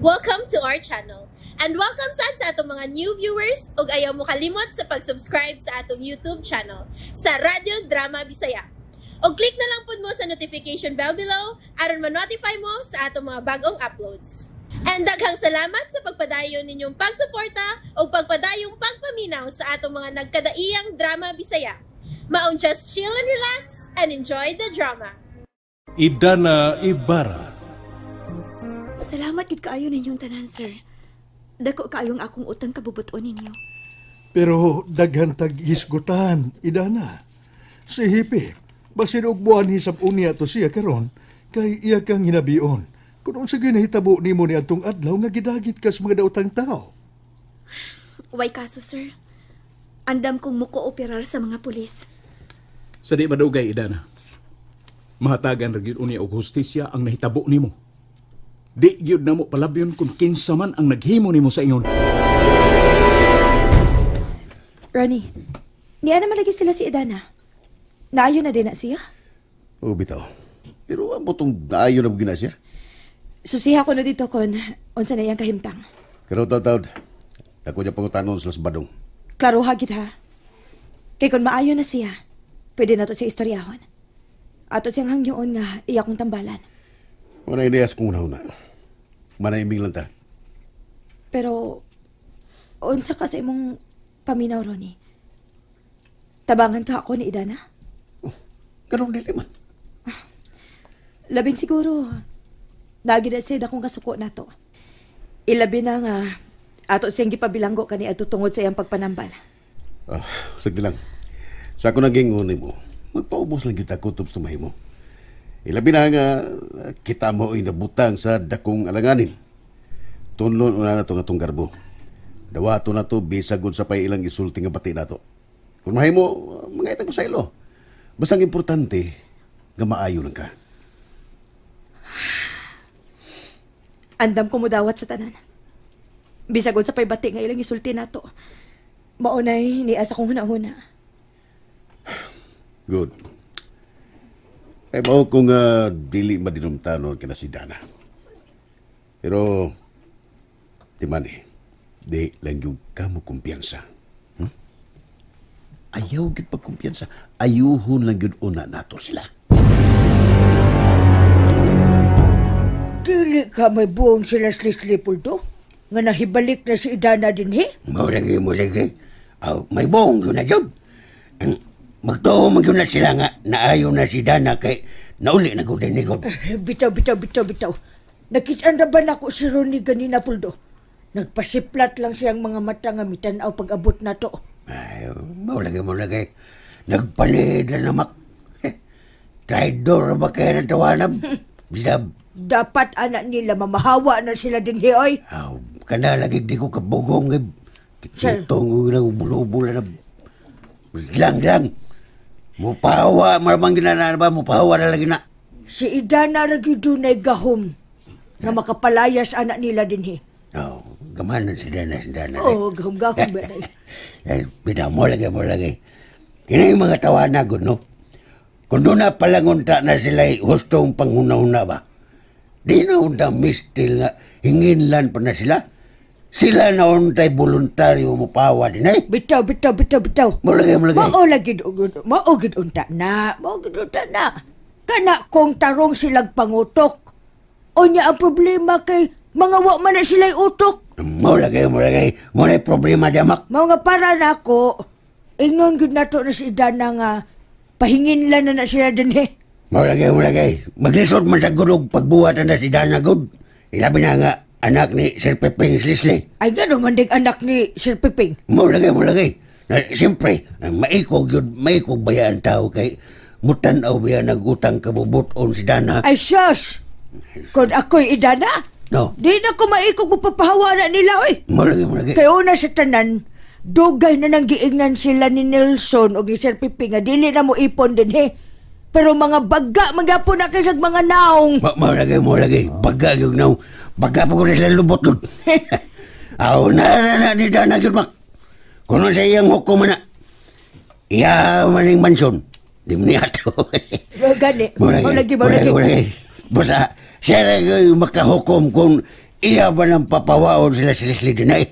Welcome to our channel. And welcome sad sa atong mga new viewers ug ayaw mo kalimot sa pag-subscribe sa atong YouTube channel sa Radyo Drama Bisaya. Og click na lang pud mo sa notification bell below aron ma-notify mo sa atong mga bagong uploads. And daghang salamat sa pagpadayon ninyong pagsuporta ug pagpadayong pagpaminaw sa atong mga nagkadaiyang drama Bisaya. Maong just chill and relax and enjoy the drama. Idana Ibarra. Salamat gid kaayo ninyong tanan, sir. Dako kaayong akong utang kabubuton ninyo. Pero daghan tag hisgutan, Idana. Si Hipi, basin og buwan hisab unya to siya karon kay iya kang hinabion. Kung unsa gyud nahitabo nimo ni adtong adlaw nga gidagit ka sa mga daotang tao. Way kaso, sir. Andam kong muko-operar sa mga pulis. Sa di madugay, Idana. Mahatagan ra gyud unya og hustisya ang nahitabo nimo. Di gyud namo palabyon kung kinsa man ang naghimo nimo sa ingon. Ronnie, niya naman lagi sila si Idana. Naayo na din na siya. Oo, bitaw. Pero ang butong naayo na gina siya. Susiha ko na dito kon unsa na iyang kahimtang. Pero taw-taw, ako niya pangutanon sila sa badong. Klaro ha gid ha. Kay kon maayo na siya, pwede na to siya istoryahon. Ato siyang hangyoon nga iya kong tambalan. Wala ideyas kong una-una. Manahiming lang ta. Pero unsa ka sa imong paminaw, Ronnie? Tabangan ka ako ni Idana? Ganun dili man. Labing siguro, nagi na siya akong kasuko na to. Ilabi na nga, ato siyang gipabilanggo kani adto tungod sa iyang pagpanambal. Ah, sige lang. Sa ako naging mo, magpaubos lang kita kutob sa tumahimo. Ilabi na nga, kita mo ay nabutang sa dakong alanganin. Tunlon una na to nga tong garbo. Dawato na to, bisag sa pay ilang isulti nga bati na to. Kung mahimo, mga itag mo sa ilo. Basta ang importante, nga maayo lang ka. Andam ko mudawat sa tanan. Bisag sa pay bati nga ilang isulti na to. Maunay, niasa kong huna-huna. Good. Ay, mao kung dili madinumtanon kina si Dana. Pero, timani, di lang yung ka mo kumpiyansa. Hmm? Ayaw gyud pagkumpiyansa. Ayuhon lang gyud una nato sila. Dili ka may buong sila slislipuldo? Nga nahibalik na si Idana din, he? Mo lagi. Aw, may buong yun na yun. Magtuo man yun na sila nga naayo na si Dana kay nauli na gud ni God. Bitaw. Nakitaan ra ba nako si Ronnie ganina, Puldo? Nagpasiplat lang siyang mga mata nga mitan-aw pag-abot nato. Ay, mo lagi. Nagpanid na namak. Traidor ba kaya ng tawanab? Dapat anak nila mamahawa na sila din, he, oy. Aw, kana lagi di ko kabugong. Kitong nang bulubula na. Lang. Mupahawa, maramang ginana ba? Mupahawa na lagi na. Si Idana lagi dunay gahom nga makapalayas anak nila din, he. Oh, gamanan si Dana, si Dana. Oo, oh, gahom-gahom ba na. Eh, bitaw, mo lagi. Kini yung mga tawana, good, no? Kung doon na palangunta na sila'y hustong panghuna-huna ba? Di na unta mistil nga hinginlan pa na sila. Sila na untay voluntaryo mupawa din, eh. Bitaw. Mo lagi. Mao gid unta na. Kana kung tarong silag pangutok. Unya ang problema kay mga wa man na sila'y utok. Mo lagi. Mo na problema diamak. Mao nga para nako, ingnon gid nato na si Idana nga pahinginlan na sila din, eh. Mo lagi. Maglisod man sa gulog pagbuhat na si Dana gud. Ilabi na nga anak ni Sir Pepeng Slisli. Ay, gano'n man din anak ni Sir Pepeng. Mo lagi. Siyempre, maikog bayaan tao kay mutanaw biya nagutang kabubuton si Dana. Ay, shush! Kung ako'y Idana, no. Di na ko maikog mapapahawa na nila, oy. Mo lagi. Kaya una sa tanan, dugay na nang giingnan sila ni Nelson o ni Sir Pepeng nga dili na mo ipon din, he. Pero mga baga, magyapon na kayo sa mga naong. Mo lagi. Baga yung naong. Baga pa ko na sila lubot doon. Aw, na, ni Dana yun, mak. Kung sa iyang hukom na, iya maning mansyon. Di mo niya ito. Gani. Mo lagi. Basta, siya makahukom kung Iya ba ng papawaon sila si Leslie dinay?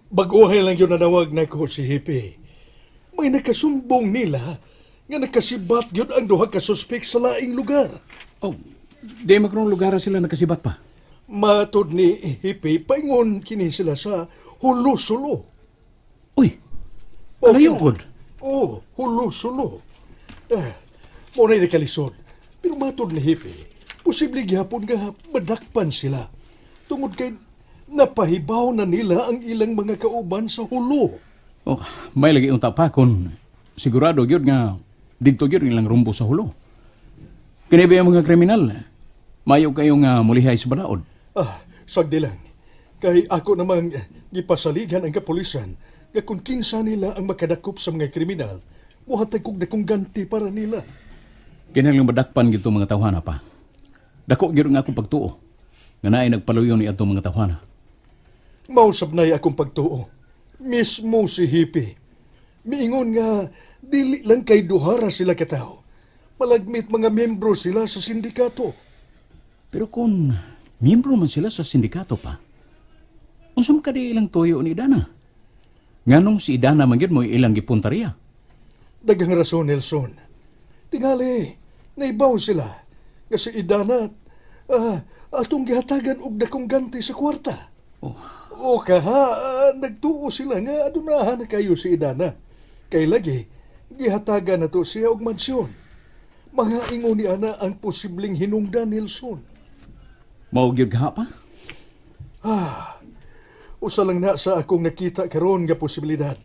Baguhay lang yun nanawag na ko si Hippie. May nakasumbong nila nga nakasibat yun ang duha ka suspek sa laing lugar. Oh, di makrong lugar sila nakasibat pa. Matod ni Hippie, paingon kini sila sa Hulo-Sulo. Uy, kalayo pod. Oh, Hulo-Sulo. Eh, mo na nakalisod. Pero matod ni Hippie, posible gihapon nga madakpan sila. Tungod kay napahibaw na nila ang ilang mga kauban sa Hulo. Oh, may lagi unta pa kun sigurado gyud nga didto gyud ilang rumbo sa Hulo. Kini ba ang mga kriminal? Mayo kayo nga mulihay sa balaod. Ah, sagdi lang. Kay ako namang gipasaligan ang kapulisan nga kung kinsa nila ang makadakop sa mga kriminal, muhatag kog dakong ganti para nila. Kinahanglan madakpan gyud mga tawhana pa. Dako gyud nga akong pagtuo nga naay nagpaluyo ni adtong mga tawhana. Mausab na'y akong pagtuo. Mismo si Hippie. Miingon nga dili lang kay duhara sila katawo. Malagmit mga miyembro sila sa sindikato. Pero kung miyembro man sila sa sindikato pa, unsa man kadi ilang tuyo ni Idana? Nganong si Idana man gyud mo ilang gipuntariya? Daghang rason, Nelson. Tingali, naibaw sila nga si Idana atong gihatagan og dakong ganti sa kwarta. Oh. O kaha, nagtuo sila nga adunahan na kayo si Idana. Kay lagi, gihatagan na to siya og mansyon. Mga ingon ni ana ang posibleng hinungdan, Nelson. Mao gyud kaha pa? Ah, usa lang na sa akong nakita karon nga posibilidad.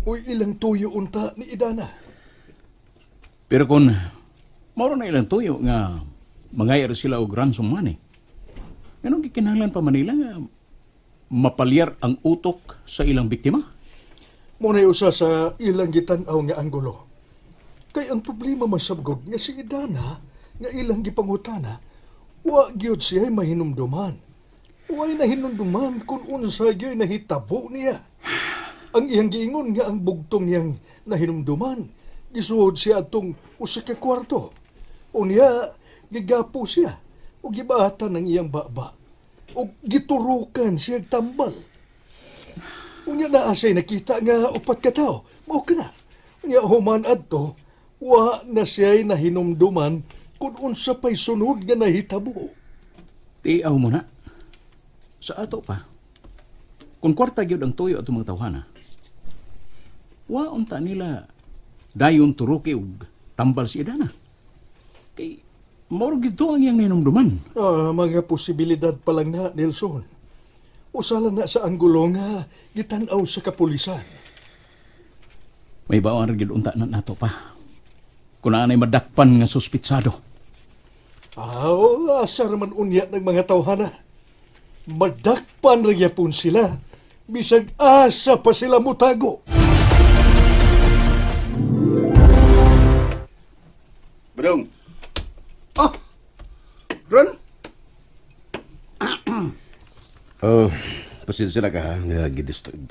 Uy, ilang tuyo unta ni Idana. Pero kung mao na ilang tuyo nga mangayar sila og ransom money, anong gikinahanglan pa Manila nga mapalyar ang utok sa ilang biktima? Muna'y usa sa ilang gitan-aw nga anggulo. Kay ang problema masabgod nga si Idana nga ilang gipangutana, wa gyud siya mahinumduman. Way nahinumduman kung unsa gyud nahitabo niya. Ang iyang giingon nga ang bugtong niyang nahinumduman, gisuod siya atong usa ka kwarto. Unya gigapo siya ug gibaatan ang iyang baba. Ug giturukan siya tambal. Unya naa siya nakita nga upat ka tawo, mao kana. Unya human adto, wa na siya'y nahinumduman kung unsa pa'y sunod nga nahitabo. Tiaw mo na. Sa ato pa, kung kwarta gyud ang tuyo atong mga tawhana, wa unta nila dayon turuki og tambal si Idana. Kay mao gyud to ang iyang nahinumduman. Ah, mga posibilidad pa lang na, Nelson. Usala na sa anggulo nga gitan-aw sa kapulisan. May bawang gyud unta na nato pa. Kung naanay madakpan nga suspitsado. Aw, asar man unya ng mga tawhana. Madakpan ra gyapon sila. Bisag asa pa sila mutago. Badong. Oh, Ron? Oh, pasensya na ka ha. Nga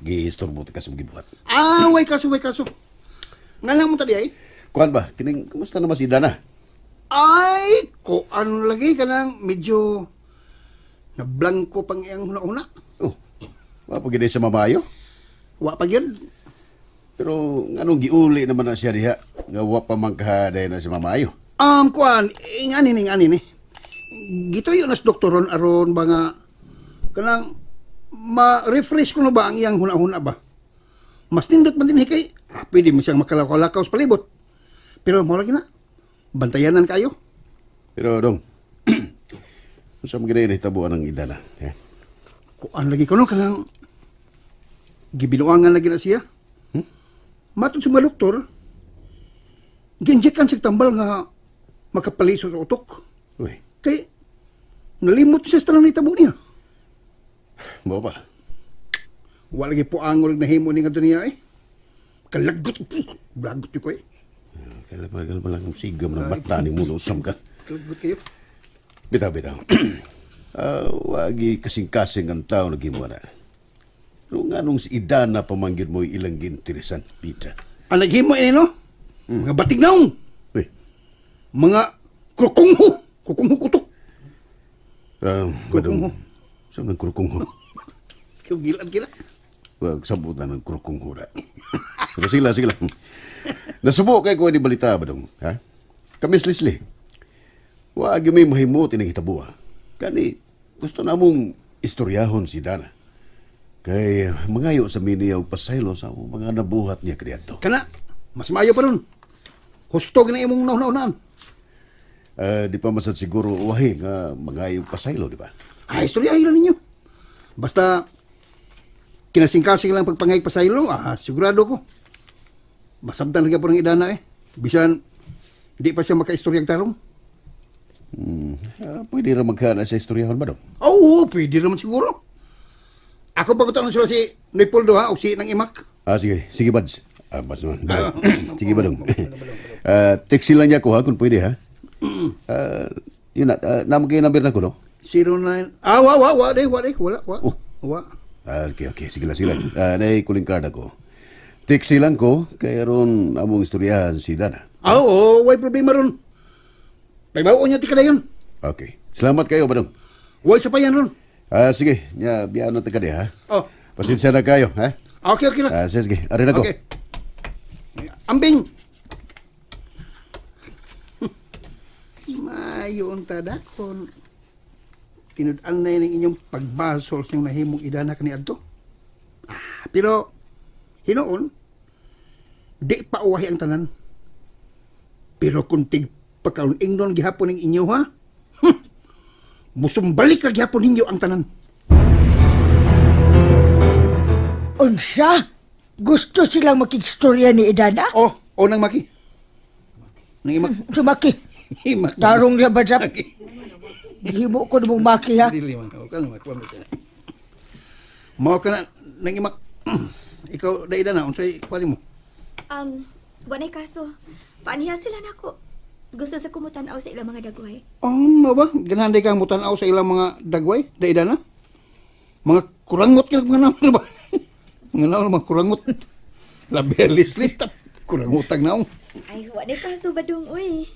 giistorbo ka sa mga gibuhat. Ah, way kaso, way kaso. Nga lang mo tadi ay? Kuan ba? Kining, kumusta naman si Dana? Ay, ko ano lagi ka nang medyo nablangko pang iyang huna-huna. Oh, wa pa gid sa mamayo? Wa pa gyud. Pero nganong giuli naman na siya diha nga wa pa man kahaday na si mamayo? Kuan, ingani ni. Gituyo na sa doktoron aron ba nga kanang ma-refresh ko na ba ang iyang huna-huna ba? Mas nindot man din kay pwede mo siyang makalakaw-lakaw sa palibot. Pero mo lagi na. Bantayanan kayo. Pero dong, unsa man gid nahitabuan ang Idana? Eh? Kuan lagi ko no kanang gibinuangan lagi na siya. Matod sa mga doktor, ginjekan siya tambal nga makapaliso sa utok. Uy. Kay nalimot siya sa tanang nitabo niya. Mao ba? Wala lagi po ang urig nahimo ni nga niya eh. Kalagot. Blagot ko eh. Kailan lang ang sigam ng bata ni mo, usam ka. Kalagot kayo. Bitaw, bitaw. Wagi kasing-kasing ang tao naghimo na. Pero nga nung si Idana pamanggid mo ilang ginteresan, Pita. Ang naghimo ini no? Mga batignaw. Uy. Mga krukungho. Kukungho kutok. Badong. Sa nang krukungho. Gilan kina. Wag sabutan ng krukungho na. Pero sige lang. Nasubo kay ko ni balita badong, ha? Kami Leslie. Wa gyud may mahimot ining hitabo. Kani gusto na mong istoryahon si Dana. Kay mangayo sa mini og pasaylo sa mga nabuhat niya kaniadto. Kana mas maayo pa ron. Husto gina imong nauna-unaan. Di pa masad siguro wahi nga mangayo pasaylo, di ba? Ay, istoryahin lang ninyo. Basta kinasingkasing lang pagpangayag pasaylo, sigurado ko. Masabtan na po ng Idana eh. Bisan di pa siya makaistoryang tarong. Pwede ra magkana sa istoryahon ba dong? Oo, pwede naman siguro. Ako pagkutanong sila si Leopoldo ha, o si Nang Imak. Sige, Buds. Buds naman. Sige ba dong? Text lang niya ko ha, kung pwede ha. Yun na, namang kayo number na ko, no? 09... Wa, wala, wa. Oh. Wa. Okay, sige lang. Nay, kuling card ako. Text lang ko, kaya ron among istoryahan si Dana. Oo, way problema ron. Pagbaon niya, tika na yun. Okay. Salamat kayo, Badong. Way sa pa yan ron. Sige, nya, biyaan na taga di, ha? Oh. Pasensya na kayo, ha? Okay lang. Sige, arin ako. Okay. Ambing! Mayon tadakon. Tinud-an na yun ang inyong pagbasol sa inyong nahimong idana kaniadto. Pero, hinoon, di pa uwahi ang tanan. Pero kung tigpagkaroon ingnon gihapon ng inyo, ha? Musumbalik na gihapon ninyo ang tanan. Unsa? Gusto silang makigstorya ni Idana? Oh, nang maki. Nang imak. Sumaki. Imak. Tarong sa badap. Gihimo ko namong maki, ha? Dili man. Mao ka na, nang imak. Ikaw, da Idana, unsay kuha mo? Wanay kaso. Paaniha sila nako. Gusto sa kumutanaw sa ilang mga dagway. Oh, ma ba? Ganahan day kang mutanaw sa ilang mga dagway, da Idana? Mga kurangot ka mga naon ba? Mga naon, mga kurangot. Labi, Leslie, tap. Kurangutag naong. Ay, wanay kaso badong, uy.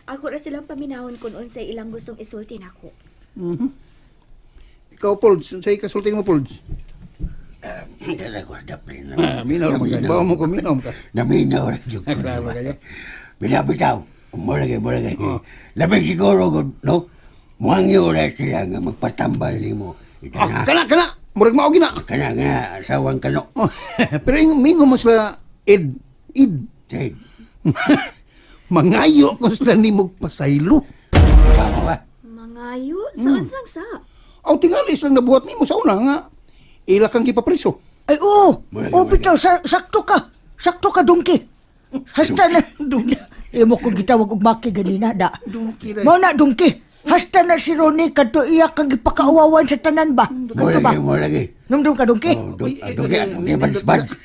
Ako ra silang paminahon kung unsay ilang gustong isulti nako. Mm-hmm. Ikaw, Polds, unsay kasulti mo, Polds? Talaga, daplin. Minaw naman kayo. Bawa mo ko, minaw ka. Naminaw rin yung Klaro kayo. Bitaw. Mulagay. Labing siguro, no? Muhangyo na sila nga magpatambal ni mo. Kana! Murag mao gina. Kana, asawang kano. Pero mingo mo sila, Ed. Mangayo ko sila ni magpasaylo. Tama ba? Mangayo? Saan sang sa? Aw, tingali silang nabuhat nimo sa una nga. Ila kang gipapriso. Ay, oo! Oo, bitaw, sakto ka. Sakto ka, dungki. Hasta na, dungki. Imo kong gitawag og maki ganina, da. Dungki na. Mao na, dungki. Hasta na si Ronnie, kadto iya kang gipakauwawan sa tanan ba? Kadto ba? Mo lagi. Numdum ka, dungki? Dungki, bads.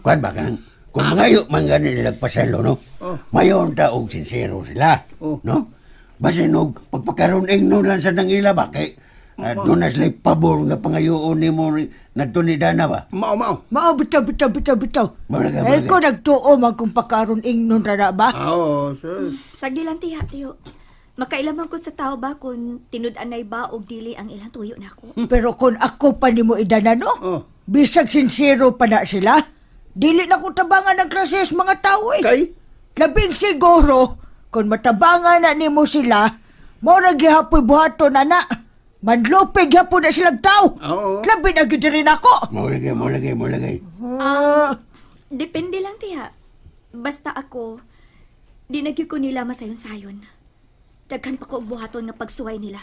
Kuan ba ka nang, kung mangayo man gani nilang pasaylo, no? Mayon ta og sinsero sila, no? Basin og pagpakaroon ingno lang sa nangila ba? Kay, doon na sila'y pabor nga pangayoon ni mo na ni Dana ba? Mao. Mao, bitaw. Malaga. Eh, ko nagtuo man kung pakaroon ingnon ra ba? Oo, sus. Sagdi lang tiha, tiyo. Makailaman ko sa tao ba kung tinud-anay ba o dili ang ilang tuyo nako. Pero kung ako pa ni mo Idana, no? Oh. Bisag sinsero pa na sila, dili na ko tabangan ang klases mga tao eh. Kay? Labing siguro, kung matabangan na nimo sila, mao ra gihapoy buhaton na na. Manlupig gyapon na silang tao. Oo. Labi na gid rin ako. Mo lagi. Depende lang tiha. Basta ako, di na gyud ko nila masayon-sayon. Daghan pa ko og buhaton nga pagsuway nila.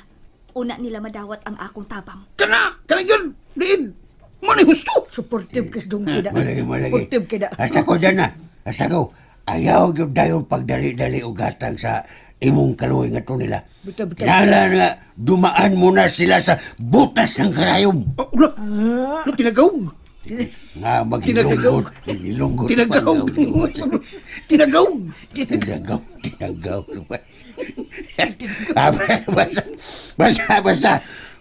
Una nila madawat ang akong tabang. Kana gyud. Diin. Mo ni husto. Supportive kay dungki na. Mo lagi. Supportive kay na. Hasta ko dyan na. Hasta ko. Ayaw gyud dayon pagdali-dali og hatag sa imong kaluoy nga to nila. Bitaw. Kinahanglan nga dumaan muna sila sa butas ng karayom. Oh, ulo. Ulo, tinagawg. Nga maghilunggot. Hilunggot. Tinagawg. Tinagawg. Tinagawg. Basta.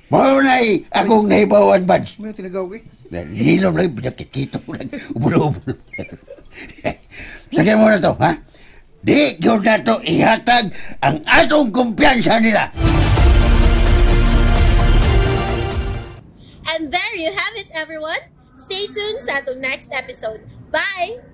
Mao na akong nahibawan, Buds. May tinagawg eh. Hilom lang, pinakikita ko lang. Ubulo-ubulo. Sige mo na to, ha? Di gyud nato ihatag ang atong kumpiyansa nila. And there you have it, everyone. Stay tuned sa atong next episode. Bye!